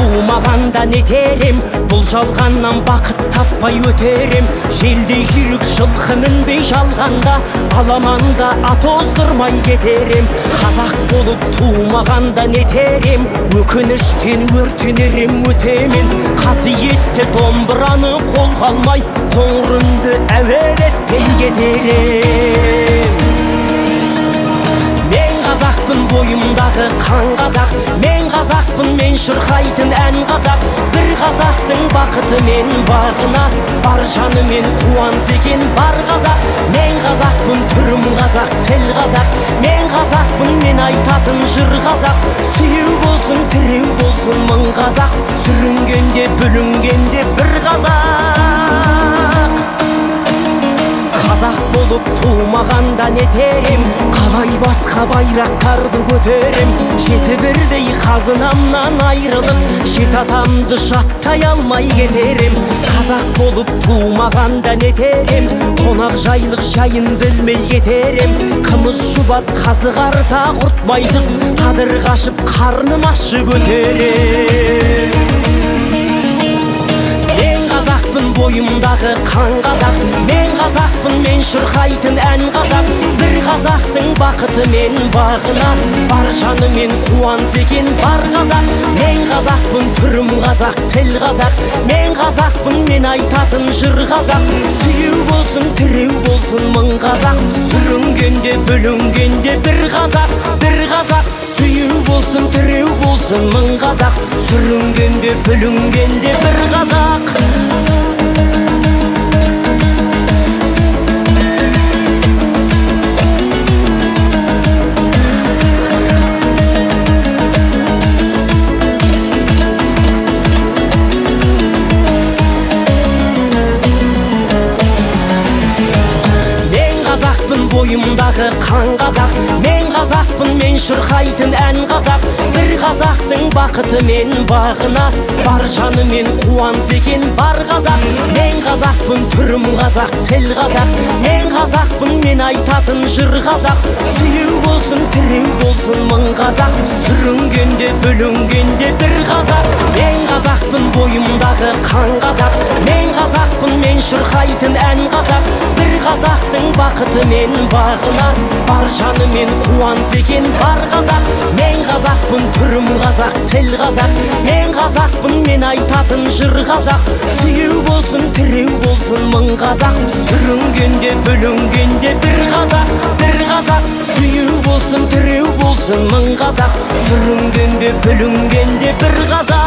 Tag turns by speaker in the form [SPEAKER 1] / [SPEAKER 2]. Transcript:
[SPEAKER 1] Тумағанда нетерем, бұл жалғаннан бақыт таппай өтерем. Желдей жүйрік жылқы мінбей жалғанда, аламанда ат оздырмай кетерем. Қазақ болып тумағанда нетерем, өкініштен өртенерем өтемен. Қасиетті домбыраны қолға алмай, қоңырымды әуелетпей кетерем. Мен қазақпын, бойымдағы қан қазақ, мен қазақпын, мен шырқайтын ән қазақ. Бір қазақтың бақыты мен бағына, бар жанымен қуанса екен бар қазақ. Мен қазақпын, түрім қазақ, тіл қазақ, мен қазақпын, мен айтатын жыр қазақ. Сүйеу болсын, тіреу болсын мың қазақ, сүрінгенде, бүлінгенде бір қазақ. Қазақ болып тумағанда нетерем, қалай басқа байрақтарды көтерем. Жеті бірдей қазынамнан айрылып, жеті атамды жаттай алмай кетерем. Қазақ болып тумағанда нетерем, қонақ жайлық жайын білмей кетерем. Қымыз шұбат қазы қарта құртмайсыз, қадір қашып қарным ашып өтерем. Мен қазақпын, бойымдағы қан қазақ, мен қазақпын, мен шырқайтын ән қазақ. Бір қазақтың бақыты мен бағына, бар жанымен қуанса екен бар қазақ. Мен қазақпын, түрім қазақ, тіл қазақ, мен қазақпын, мен айтатын жыр қазақ. Сүйеу болсын, тіреу болсын мың қазақ, сүрінгенде, бүлінгенде бір қазақ, бір қазақ. Сүйеу болсын, тіреу болсын мың қазақ, сүрінгенде, бүлінгенде бір қазақ. Бойымдағы қан қазақ, мен қазақпын, мен шырқайтын ән қазақ. Бір қазақтың бақыты мен бағына, бар жанымен қуанса екен бар қазақ. Мен қазақпын, түрім қазақ, тіл қазақ, мен қазақпын, мен айтатын жыр қазақ. Сүйеу болсын, тіреу болсын мың қазақ, сүрінгенде, бүлінгенде бір қазақ. Мен қазақпын, бойымдағы қан қазақ, мен қазақпын, мен шырқайтын ән қазақ. Бір қазақтың бақыты мен бағына, бар жанымен қуанса екен бар қазақ. Мен қазақпын, түрім қазақ, тіл қазақ, мен қазақпын, мен айтатын жыр қазақ. Сүйеу болсын, тіреу болсын мың қазақ, сүрінгенде, бүлінгенде бір қазақ, бір қазақ. Сүйеу болсын, тіреу болсын мың қазақ, сүрінгенде, бүлінгенде бір қазақ.